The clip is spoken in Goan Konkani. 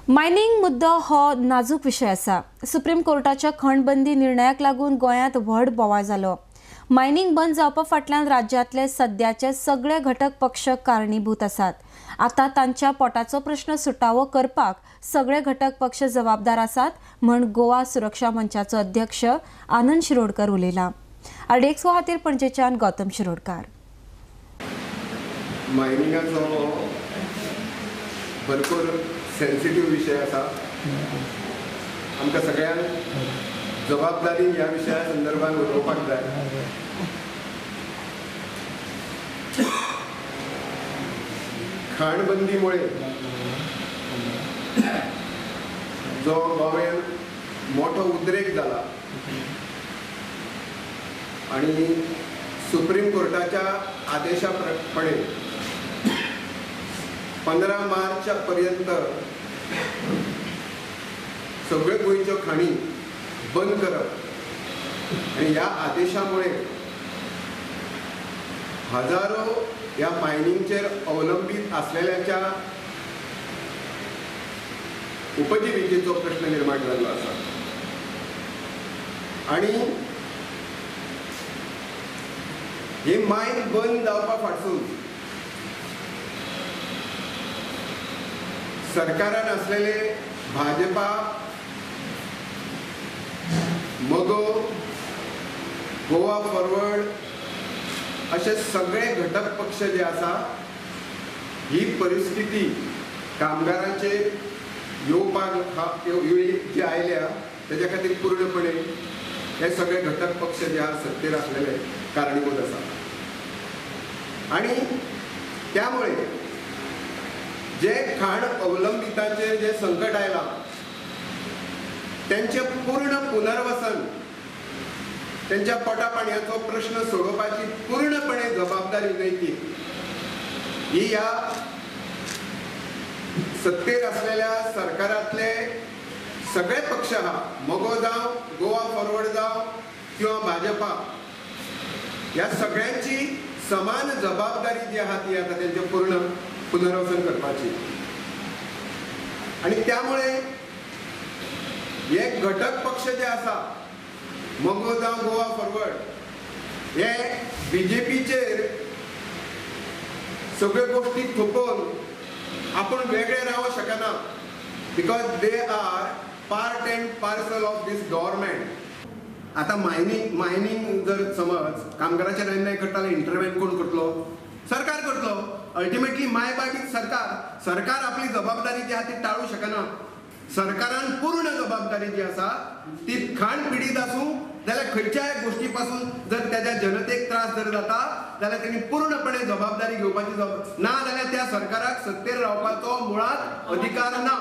मायनिंग मुद्दो हो नाजूक विशय आसा. सुप्रीम कोर्टाच्या खणबंदी निर्णयाक लागून गोंयांत व्हड बोवाळ जालो. मायनिंग बंद जावपा फाटल्यान राज्यांतले सद्याचे सगळे घटक पक्ष कारणीभूत आसात. आतां तांच्या पोटाचो प्रश्न सुटावो करपाक सगळे घटक पक्ष जबाबदार आसात म्हण गोवा सुरक्षा मंचाचो अध्यक्ष आनंद शिरोडकर उलयला. आरडीएक्स खातीर पणजेच्यान गौतम शिरोडकर. मायनिंगाचो भरपूर सेन्सिटीव विशय आसा. आमकां सगळ्यांक जबाबदारी ह्या विशया संदर्भात उलोवपाक जाय. खाणबंदीमुळे जो गोव्यान मोठो उद्रेक जाला आणि सुप्रीम कोर्टाच्या आदेशाप्रमाणे 15 मार्च पर्यंत सगळे गोंयच्यो खाणी बंद करप आणि ह्या आदेशामुळे हजारो ह्या मायनिंगचेर अवलंबीत आसलेल्यांच्या उपजिविकेचो प्रश्न निर्माण जाल्लो आसा. आणि ही मायन बंद जावपा फाटसून सरकारान आसलेले भाजपा, मगो, गोवा फॉरवर्ड अशे सगळे घटक पक्ष जे आसा ही परिस्थिती कामगारांचेर येवपाक जी आयल्या तेज्या खातीर पूर्णपणे हे सगळे घटक पक्ष जे आसा सत्तेर आसलेले कारणीभूत आसा. आणि त्यामुळे जे खाण अवलंबिताचेर जे संकट आयलां तेंचे पूर्ण पुनर्वसन, तेंच्या पोटा पाणयाचो प्रश्न सोडोवपाची पूर्णपणे जबाबदारी नैतीक ही ह्या सत्तेर आसलेल्या सरकारांतले सगळे पक्ष आहा, मगो जावं, गोवा फॉरवर्ड जावं किंवा भाजपा, ह्या सगळ्यांची समान जबाबदारी जी आहा ती आतां तेंचें पूर्ण पुनर्वसन करपाची. आणि त्यामुळे हे घटक पक्ष जे आसा मगो जावं गोवा फॉरवर्ड हे बीजेपीचेर सगळ्यो गोष्टी थोपोवन आपूण वेगळे रावंक शकना, because they are part and parcel of this government. आतां मायनिंग जर समज कामगाराचेर अन्याय करता, इंटरव्हेन कोण करतलो? सरकार करतलो. अल्टिमेटली my बाय is सरकार. सरकार आपली जबाबदारी जी आहा ती टाळू शकना. सरकारान पूर्ण जबाबदारी जी आसा ती खाण पिडीत आसूं जाल्यार खंयच्याय गोष्टी पासून जर त्याच्या जनतेक त्रास जर जाता जाल्यार तेणी पूर्णपणे जबाबदारी घेवपाची ना जाल्यार त्या सरकाराक सत्तेर रावपाचो मुळात अधिकार ना.